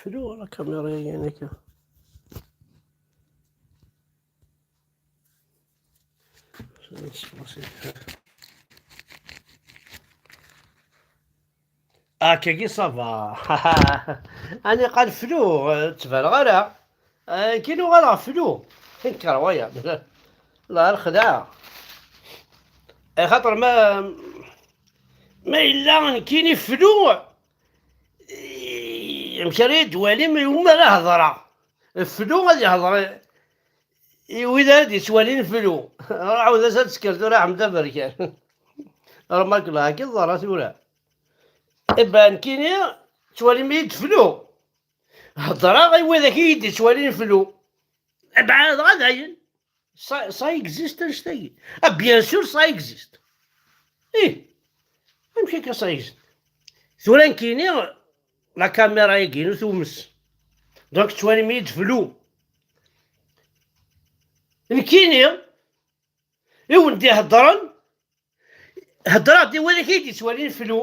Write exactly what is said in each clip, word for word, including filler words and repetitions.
Flu la caméra-agi akka. Akkagi ça va. Ani qal flu, ur ttbaneɣ ara. Nekkini uɣaleɣ flu. Tenker waya. La lxedɛa. Axaṭer ma ma yella nekkini flu, amek ara yi-d-walim iwumi ara hedreɣ? Flu ad yehder i wid ara d-yettwalin flu. Ruḥ ɛawed-as ad tesker tura Ḥmed Aberkan. Remarque la, akka ẓra tura. Iban nekkini ttwalim-iyi-d flu. Hedreɣ i widak i yi-d-yettwalin flu. Ebɛed dɣa dayen. Ça, ça existe annect-agi. Ah, bien sûr, ça existe. Ih, amek akka ça existe? Tura nekkini, la caméra-agi-inu tumes. Donc, tettwalim-iyi-d flu. Nekkini, i wen-d-iheddren, heddreɣ-d i widak i d-yettwalin flu.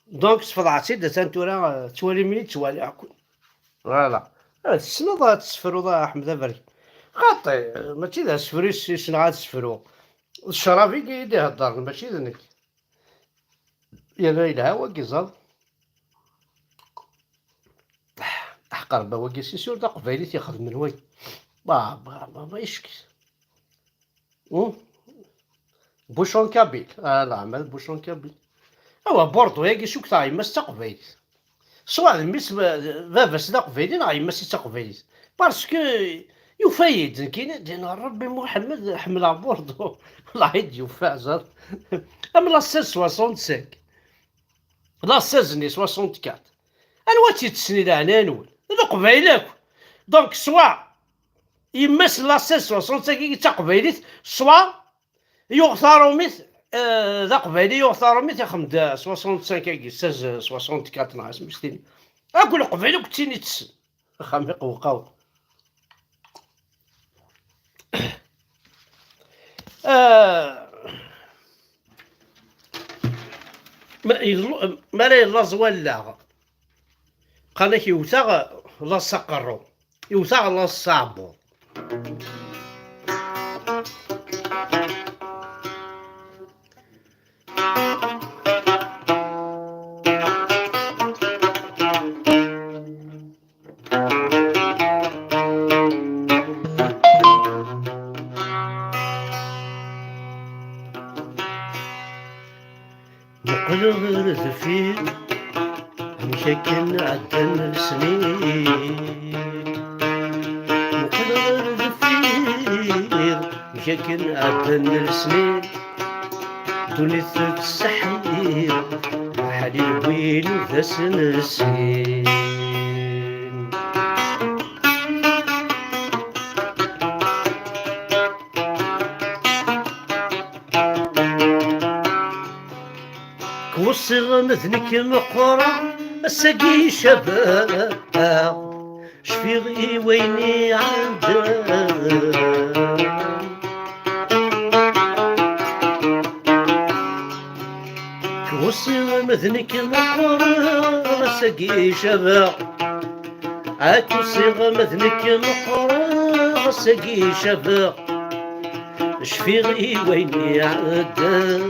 Donc, sfeḍɛeɣ-tt-id, atan tura, eh, tettwalim-iyi, ttwaliɣ-ken. Voilà. Eh, tessneḍ ad tessefruḍ, a Ḥmed Aberkan? Xaṭi, eh, mačči d asefru i s-, i ssneɣ ad sefruɣ. D ccrab i d-iheddren, mačči d nekk. Yerna yelha wagi, ẓer. Aḥqer ba wagi, si sûr d aqbaylit ixedmen wagi. Ba, ba, ba, ba, ickes. Hmm? Bouchon kabyle. Ah, leɛmal bouchon kabyle. Awa, Bordeaux-agi cukkeɣ yemma-s d taqbaylit. Swaɛ d mmi-s, ba-, baba-s d aqbayli neɣ yemma-s d taqbaylit. Parce que yufa-yi-d nekkini, d-yenna Rebbi Muḥemmed, ḥemmleɣ Bordeaux. Wallahi d-yufa, ẓer. Am la seize soixante-cinq. La seize-nni soixante-quatre. Anwa tt-yettsen i leɛnaya-nwen? D Leqbayel akk. Donc, swaɛ yemma-s n la seize soixante-cinq-agi d taqbaylit, swaɛ yuɣ tarumit, eh, d aqbayli yuɣ tarumit, ixdem-d soixante-cinq-agi, seize soixante-quatre neɣ asmi s-tini. Akk Leqbayel akk d tin itessen. Axxam iqewqaw. Ah, ma yellu-, ma ara yellaẓ wallaɣ, qqan-ak iwet-aɣ laẓ s aqerru, iwet-aɣ laẓ s aɛebbuḍ. Muqel ɣer deffir, amek akken ɛeddan lesnin. Muqel ɣer deffir, amek akken ɛeddan lesnin. Ddunit tettseḥḥir, aḥlil win d asen-sin. Kewṣiɣ ma d nekk meqqreɣ, ass-agi cabeɣ. Cfiɣ i wayen iɛeddan. Kewṣiɣ ma d nekk meqqreɣ, ass-agi cabeɣ. Kewṣiɣ ma d nekk meqqreɣ, ass-agi cabeɣ. Cfiɣ i wayen iɛeddan.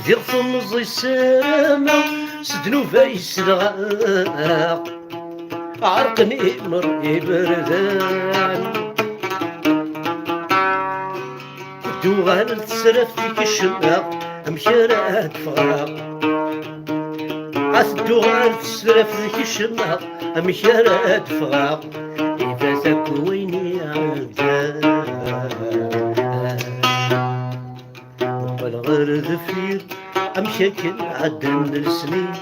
Bdiɣ temẓi ssarameɣ, s ddnub ay selɣaɣ. Ɛerqen imer iberdan. Tedduɣal tesraft ikecmeɣ, amek ara d-ffɣeɣ? A tedduɣal tesraft ikecmeɣ, amek ara d-ffɣeɣ? Ibat akk wayen iɛeddan. Qqel ɣer deffir, amek akken ɛeddan lesnin.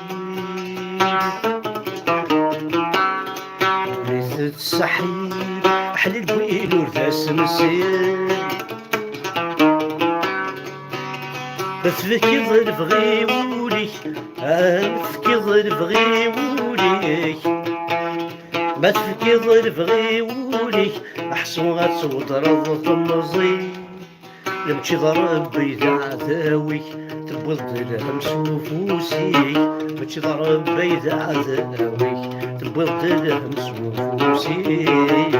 Ddunit tettseḥḥir, aḥlil win ur d asen-sin. Ma tefkiḍ lebɣi i wul-ik, ma tefkiḍ lebɣi i wul-ik, ma tefkiḍ lebɣi i wul-ik, ḥṣu ad twedreḍ temẓi. Mačči d Ṛebbi i d aɛdaw-ik, d Tewwiḍ-d lhemm s ufus-ik, mačči d Ṛebbi ay d aɛdaw-ik. Tewwiḍ-d lhemm s ufus-ik.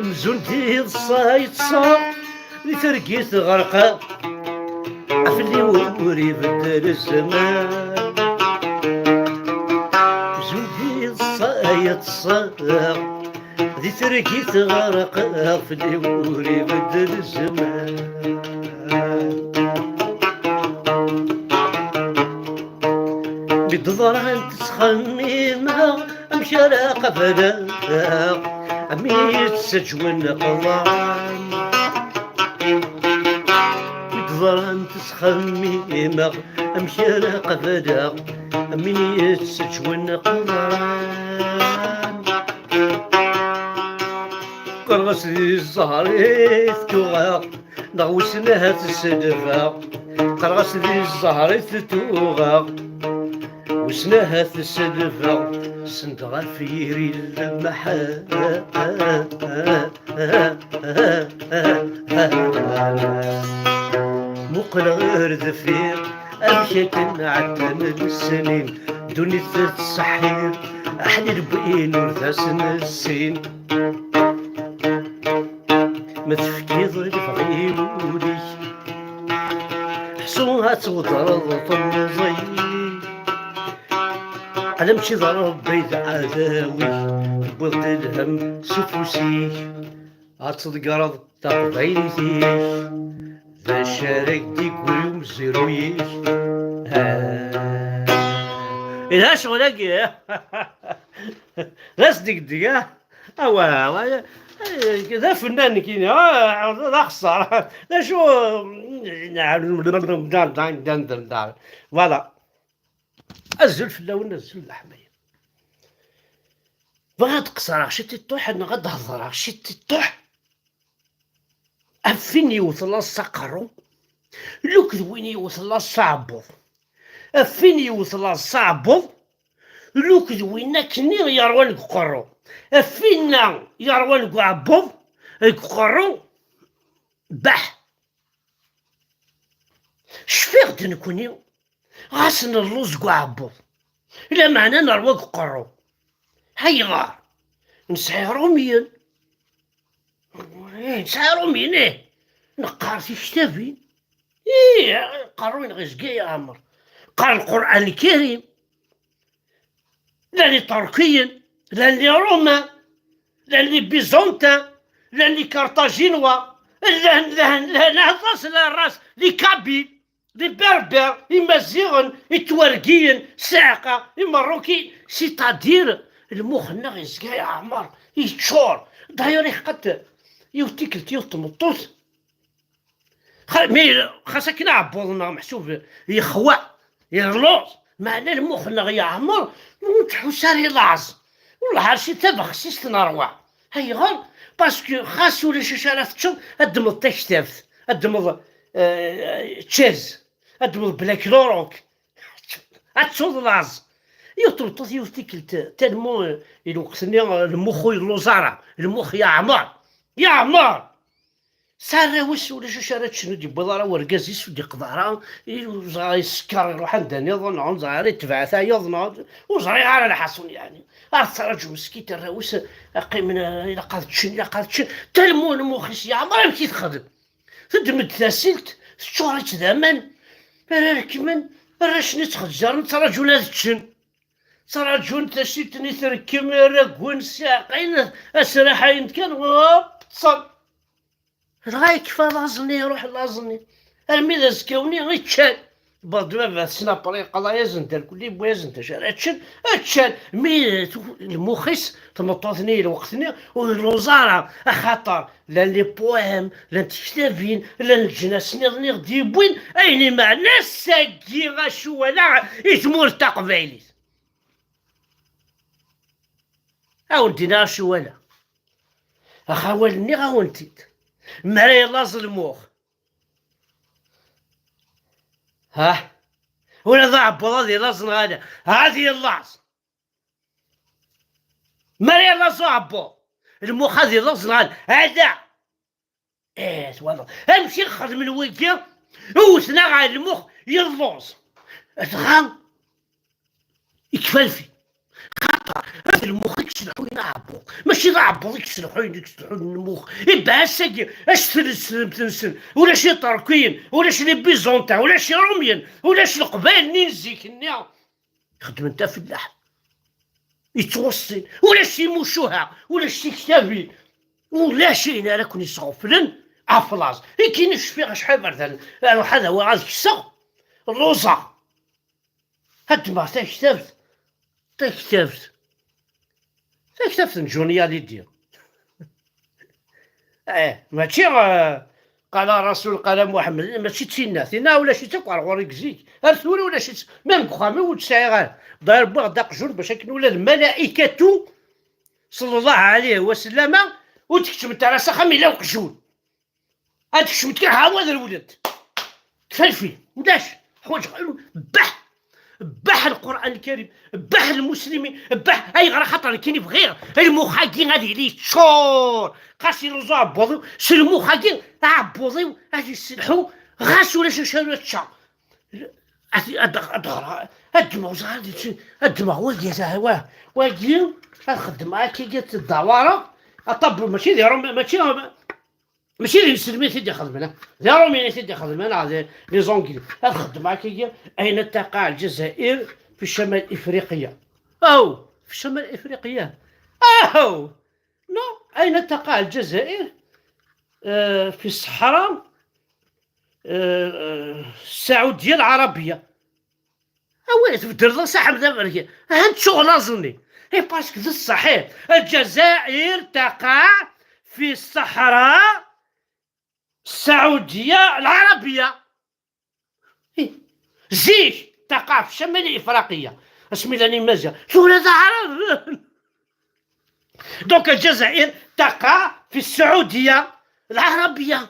Amzun d iḍsa yeṭṭsa, di targit ɣerqeɣ, fell-i ur ibeddel zzman. Amzun d iḍsa yeṭṭsa, di targit ɣerqeɣ, fell-i ur ibeddel zzman. Mi d-ḍrant ttxemmimeɣ amek ara qableɣ, am win yettaǧwen qeḍran. Mi d-ḍrant ttxemmimeɣ amek ara qableɣ, am win yettaǧwen qeḍran. Qqreɣ-as di zzher i t-tuɣeɣ, neɣ wissen ahat selbeɣ. Qqreɣ-as di zzher i t-tuɣeɣ, wissen ahat selbeɣ. Send ɣef yiri lmeḥ. Muqleɣ ar deffir, amek akken ɛeddan lesnin, ddunit tettseḥḥir, aḥlil n win ur d as-nessin. Ma tefkiḍ lebɣi i wul-ik, ḥṣu ad twedreḍ temẓi-k. Ala mačči d Ṛebbi d aɛdaw-ik, tewwiḍ-d lhemm s ufus-ik, ad tḍeggreḍ taqbaylit-ik. D acu ara k-d-igri umezruy-ik? Ah. Yelha ccɣel-agi, ah. D asdegdeg, ah. Awa, awa, eh, d afennan nekkini, ah, d axeṣṣar. D acu? Voilà. Azul fell-awen, azul leḥmaya. Bɣiɣ ad qeṣreɣ ciṭiṭuḥ, neɣ ad d-hedreɣ ciṭiṭuḥ ɣef win yewwet laẓ s aqerru, luked win yewwet laẓ s aɛebbuḍ. Ɣef win yewwet laẓ s aɛebbuḍ, luked win akkenni yerwan deg uqerru. Ɣef winna yerwan deg uɛebbuḍ, deg uqerru, baḥ. Cfiɣ-d nekkni, ɣas nelluẓ deg uɛebbuḍ, lameɛna nerwa deg uqerru. Ayɣer? Nesɛa iṛumyen. Ih, nesɛa iṛumyen, ih. Neqqar tiktabin. Ih, aqerru-nneɣ yezga yeɛmer. Qqar Lqur'an Lkarim. Llan Iṭerkiyen, llan Liṛuman, llan Libizantin, llan Likartajinwa, llan, llan, llan aṭas, llan ras, Likabil, Liberber, Imaziɣen, Itwergiyen, Saɛqa, Imeṛṛukiyen, c'est-à-dire, lmux-nneɣ yezga yeɛmer, yeččur. D'ailleurs, iḥeqqa-t yiwet tikkelt, yiwet tmeṭṭut, Xa-, mi, xas akken aɛebbuḍ-nneɣ meḥsub yexwa, yerluẓ, meɛna lmux-nneɣ yeɛmer, ur nettḥus ara i laẓ. Wellah, ar si tabexsist nerwa. Ayɣer? Parce que xas ulac acu ara teččeḍ, ad d-tmeḍ taktabt, ad d-tmeḍ, euh, čez, ad d-tmeḍ black lorok, ad tettuḍ laẓ. Yiwet tmeṭṭut, yiwet tikkelt, tellement, euh, i lweqt-nni, euh, lmux ur yelluẓ ara, lmux yeɛmer, yeɛmer! Tesɛa arraw-is, ulac acu ara ččen, ur d-yewwiḍ ara wergaz-is, ur d-yeqḍa ara, i, ur ẓriɣ yeskeṛ, iṛuḥ anda nniḍen, neɣ ur ẓriɣ ara yetbeɛ tayeḍ, neɣ ur ẓriɣ ara lḥaṣun, yeɛni. Ar tettraǧu meskint arraw-is, qqimen, eh, ilaq ad ččen, ilaq ad ččen, talmun lmux-is yeɛmer, amek i texdem? Teddem-d tasilt, teččuṛ-itt d aman, ara rekmen, arrac-nni ttxezzaren, ttraǧun ad ččen. Ttraǧun tasilt-nni trekkem, ara ggun, ssiɛqayen, asraḥayen kan, hop, ṭṭsen. Dɣa yekfa laẓ-nni, iṛuḥ laẓ-nni. Armi d azekka-nni i ččan. Yewweḍ-d baba-tsen après, yeqḍa-yasen-d irkelli, yewwi-yasen-d acu ara ččen, ččan. Mi tu-, lmux-is, tmeṭṭut-nni i lweqt-nni, ur illuẓ ara, axaṭer llan les poèmes, llan tektabin, llan leǧnas-nniḍen i ɣ-d-yewwin, ayen imeɛna ass-agi acu walaɣ i tmurt taqbaylit. Ad wen-d-iniɣ acu walaɣ. Ax, awal nniɣ-awen-t-id. Mi ara yellaẓ lmux. Ha? Ula d aɛebbuḍ ad yellaẓ neɣ ala? Ad yellaẓ! Mi ara yerreẓ uɛebbuḍ, lmux ad illeẓ neɣ ala? Eh, twalaḍ amek i xedmen wigi? Wwten-aɣ ɣer lmux, yelluẓ. Dɣa ikfa lfi. Xaṭer d lmux i yettleḥḥuyen aɛebbuḍ, mačči d aɛebbuḍ i yettleḥḥuyen, i yettleḥḥuyen lmux. Ibɛa ass-agi, acetlen-nsen, ulac iṭerkiyen, ulac les Byzantins, ulac irumyen, ulac leqbayel-nni n zik-nni. Xeddmen tafellaḥt. Yettweṣṣin. Ulac timucuha, ulac tiktabin, ulac ayen ara ken-yesɣeflen ɣef laẓ. Ikini cfiɣ acḥal berdan, ruḥ ad awiɣ ad kseɣ, lluẓeɣ. Ad ddmeɣ taktabt, taktabt, taktabt n Johnny Hallyday. Eh, mačči, eh, qala Rasul, qala Muḥemmed, mačči d tinna. Tinna ulac-itt akk ar ɣur-i deg zik. Ar tura ulac-itt. Même deg uxxam-iw ur tt-sɛiɣ ara. Dayir wwiɣ-d aqjun bac akken ula d lmalaikatu, ṣellallahu ɛalayhi wa sallama, ur d-keččment ara s axxam yella uqjun. Ad kecment kan, ha, ad rewlent. Kfa lfi, ulac. Ḥwaǧeɣ, baḥ, baḥ Lqur'an Lkarim, baḥ lmuslimin, baḥ. Ayɣer? Axaṭer nekkini bɣiɣ lmux-agi ad yili yeččur. Xas illuẓ uɛebbuḍ-iw, s lmux-agi aɛebbuḍ-iw ad yesselḥu, ɣas ulac acu ara ččeɣ. Ad, ad, ad ɣreɣ, ad ddmeɣ, ẓer, ad, ad ddmeɣ wagi, wa-, wagi, ad xeddmeɣ akkagi, ad t-ddawreɣ. Aṭab, mačči d iṛum-, mačči Mačči d inselmen i t-id-ixedmen, ah. D iṛumyen i t-id-ixedmen, ah, d les Anglais. Ad xeddmeɣ akkagi, أين تقع الجزائر في شمال إفريقيا؟ أو في شمال إفريقيا؟ أو نو، أين تقع الجزائر؟ آه، في الصحراء، آه، آه، السعودية العربية. Awi tbeddleḍ a Saḥmed aberkan. Ahat ttuɣ laẓ-nni. Eh, parce que d ṣṣeḥ, eh. الجزائر تقع في الصحراء السعودية العربية. Eh, zik تقع في شمال إفريقيا. Asmi llan Imaziɣen. Tura d Aɛraben. Donc الجزائر تقع في السعودية العربية.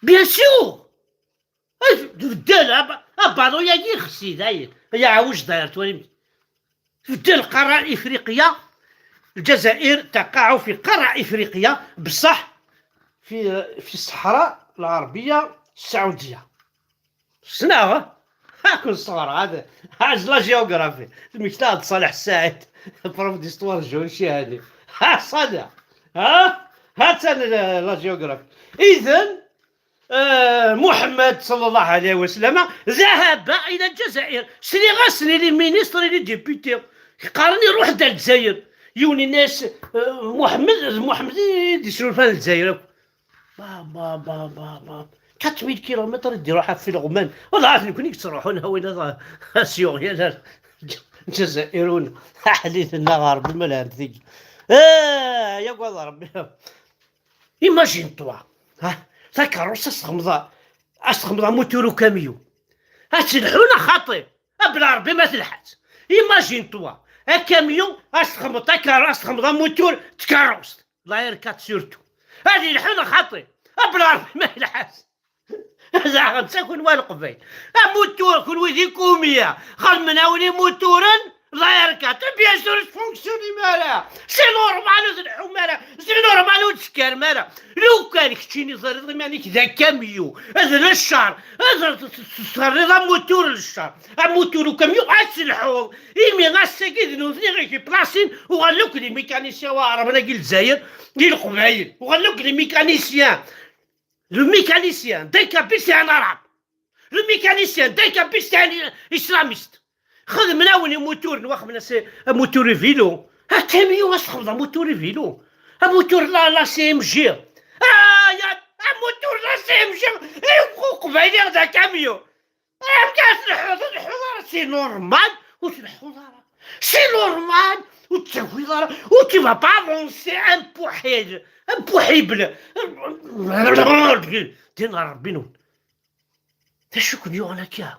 Bien sûr. Tbeddel ab-, abaḍu-yagi ixsi dayen. Ay aɛwij dayer twalim. Tbeddel قارة إفريقيا. الجزائر تقع في قارة إفريقيا، بصح في، في الصحراء العربية السعودية. Ssneɣ. Ha, kun ṣṣɣer, hada. Ḥaǧ la géographie. Tmekta d Ṣaleḥ Ssaɛid, prof d'histoire géo-, géologie hadi. Ha, Ṣaleḥ. Ha? Ha-tt-an la, la géographie. إذن, آه، محمد صلى الله عليه وسلم ذهب إلى الجزائر. Sliɣ-asen i les ministres et les députés. Qqaren iruḥ-d ar Lezzayer. Yiwen yenna-yas, آه، محمد, محمد i d-isurfan Lezzayer akk. Ba, ba, ba, ba, ba. Quatre mille kilomètres i d-iruḥ ɣef ileɣman. Walaɣ nekkni i yettruḥun, ha win ad, ad s-yuɣ yal ar Lezzayer un. Aḥlil-nneɣ Ṛebbi ma lhant tigi. Eh, yagad Ṛebbi. Imagine-toi, ha? Takeṛṛust ad s-txedmeḍ, ad s-txedmeḍ amutur ukamyun. Ad telḥu neɣ xaṭi? A bla Ṛebbi ma telḥa-tt. Imagine-toi, akamyun ad s-txedmeḍ takeṛṛust, ad s-txedmeḍ amutur n tkeṛṛust. L'A R quatre surtout. Ad yelḥu neɣ xaṭi? A bla Ṛebbi ma yelḥa-tt. Daɣen d takun wa Leqbayel. Amutur, kunwi d ikumya. Xedmen-awen imuturen, l'A R quatre. Bien sûr, ur tfunksyunim ara. C'est normal ur tleḥḥum ara. C'est normal ur tsekkarem ara. Lukan keččini terriḍ iman-ik d akamyu, d leccar, ad t-, t-, t-, terriḍ amutur n leccar, amutur ukamyu, ad telḥuḍ. Imi ass-agi d nutni i k-iplasin, uɣalen akk d imécaniciens waɛraben-agi n Lezzayer, di Leqbayel. Uɣalen akk d imécaniciens. Le mécanicien d'un kabyle, c'est un arabe. Le mécanicien d'un kabyle, c'est un islamiste. Xedmen-awen imuturen, wa xedmen-as amutur i vilu. Akamyu, ad s-txedmeḍ amutur i vilu. Amutur la, la C M G. Ah, ya, amutur la C M G. Iwqu Uqbayli d akamyu. Amek ara tleḥḥuḍ? Ur tleḥḥuḍ ara, c'est normal. Ur tleḥḥuḍ ara. C'est normal. Ur tettagiḍ ara. Ur tu vas pas avancer, impossible. Impossible. Din Ṛebbi-nwen. D acu i ken-yuɣen akka?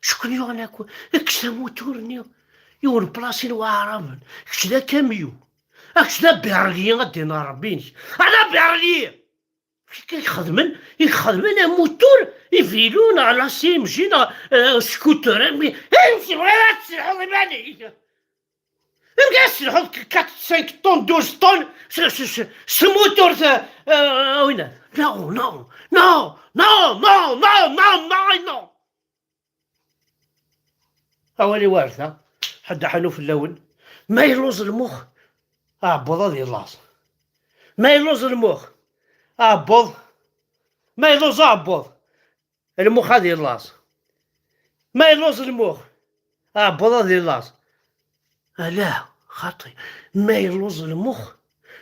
D acu i ken-yuɣen akka? Kečč d amutur-nni, yiwen n place n waɛraben. Kečč d akamyu. Kečč d aberli, ad d-iniɣ Ṛebbi-inek. A d aberli! Acu i k-xedmen? I k-xedmen amutur, i vilu, neɣ la C M G, neɣ, eh, scooter, am-, amek tebɣiḍ ad tesselḥuḍ iman-ik? Amek ara tesselḥuḍ quatre cinq tonnes, douze tonnes s, s, s, s moteur, euh, euh, winna? Non, non, non, non, non, non, non, non, non. Awal iwarta, ḥedd aḥanu fell-awen. Ma yelluẓ lmux, aɛebbuḍ ad yellaẓ. Ma yelluẓ lmux, aɛebbuḍ. Ma yelluẓ aɛebbuḍ, lmux ad yellaẓ. Ma yelluẓ lmux, aɛebbuḍ ad yellaẓ. Ala, xaṭi. Ma yelluẓ lmux,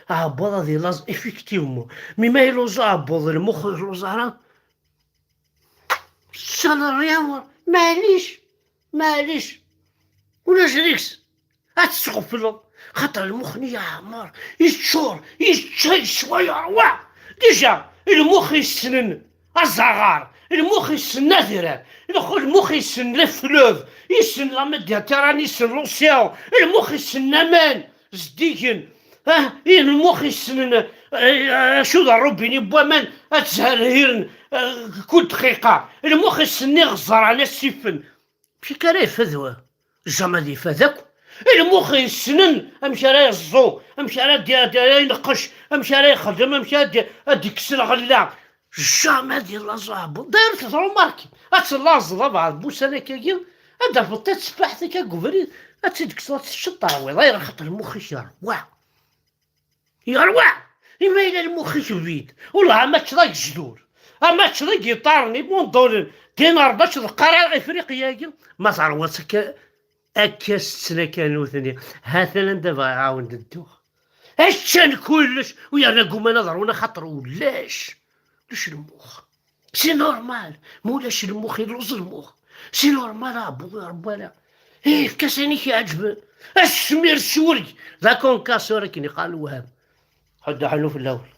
aɛebbuḍ ad yellaẓ, effectivement. Mi ma yelluẓ aɛebbuḍ, lmux ur yelluẓ ara. Ça n'a rien à voir. Maɛlic, maɛlic. Ulac deg-s. Ad tesɣefleḍ. Xaṭer lmux-nni yeɛmer, yeččur, yečča, yeswa, yerwa. Déjà, lmux yessnen azaɣar, lmux yessnen adrar, lmux yessnen les fleuves, yessnen la Méditerranée, yessnen l'océan, lmux yessnen aman zeddigen, ah, i lmux yessnen, eh, acu d rrubini n waman ad ttherhiren, eh, kul dqiqa, lmux yessnen iɣeẓran asifen. Amek ara yefad wa? Jamais ad yefad akk. Lmux yessnen amek ara yeẓẓu, amek ara d-, d-, ara ineqqec, amek ara yexdem, amek ara d-, ad d-ikkes lɣella. Jamais ad yellaẓ aɛebbuḍ. D'ailleurs, teḍru marki. Ad tellaẓeḍ abeɛḍ n wussan akkagi, ad d-tafeḍ tatteffaḥt akka deg ubrid, ad tt-id-tekkseḍ, ad teččeḍ, terwiḍ. Ayɣer? Xaṭer lmux-ik yerwa. Yerwa! Imi yella lmux-ik bid. Wellah, ama teččeḍ agejdur, ama teččeḍ igiṭaren, imunḍulen, din rbac d qqara Ifriqya-agi, ma terwiḍ-tt akka, akka setten akka nutni, ha-t-an anda bɣiɣ ɛawed dduɣ. Ččan kullec, u yerna gguman ad ṛwun axaṭer ulac. Ulac lmux. C'est normal. Ma ulac lmux, illuẓ lmux. C'est normal, ah, bon, ah, voilà. Eh, efk-as ayen i k-iɛeǧben. Asmir sureg. D akunkaṣur akken iqqar lewham. Ḥedd aḥanu fell-awen.